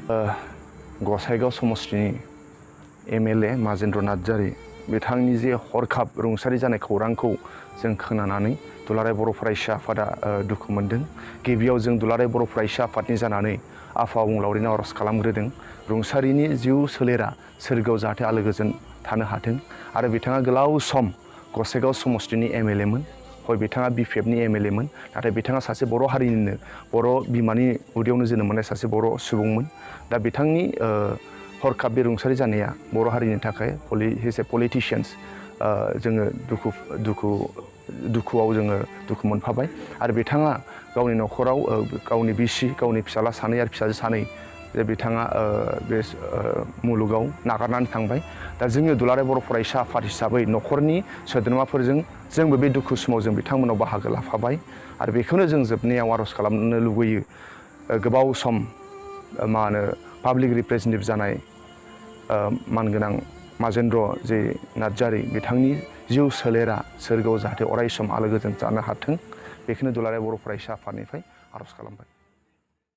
Gossaigaon समष्टिनि MLA माजेन्द्र Narzary बिथांनि जे हरखाब रुंसारि जानाय खौरांखौ जों खोनानानै दुलाराय बर' फरायसा आफादा दुखु मोनदों। गिबियाव जों दुलाराय बर' फरायसा आफादनि जानानै आफा अबंलावरिनो आर'ज खालामग्रोदों रुंसारिनि जिउ सोलेरा सोरगोआव जाहाथे आलो गोजोन थानो हाथों आरो बिथाङा गोलाव सम गसाइगाव समष्टिनि MLA मोन। हय बिथाङा BPFनि MLA मोन, नाथाय बिथाङा सासे बर' हारिनिनो बर' बिमानि उदैयावनो जोनोम मोननाय सासे बर' सुबुंमोन। दा बिथांनि हरखाब बे रुंसारि जानाया बर' हारिनि थाखाय हिज ए पलिटिशियान्स जोङो दुखुआव जोङो दुखु मोनफाबाय आरो बिथाङा गावनि न'खराव गावनि बिसि गावनि फिसाला सानै आरो फिसाजो सानै जे बिथाङा बे मुलुगाव नागारनानै थांबाय। दा जोङो दुलाराय बर' फरायसा आफाद हिसाबै न'खरनि सोद्रोमाफोरजों जोंबो बे दुखु समाव जों बिथांमोनाव बाहागो लाफाबाय आरो बेखौनो जों जोबनायाव आर'ज खालामनो लुबैयो गोबाव सम पाब्लिक रिप्रेजेन्टेटिभ जानाय मानगोनां माजेन्द्र जे नार्जारी बिथांनि जिउ सोलेरा सोरगोआव जाहाथे अराय सम आलो गोजोन जानो हाथों बेखौनो दुलाराय बर' फरायसा आफादनिफ्राय आर'ज खालामबाय।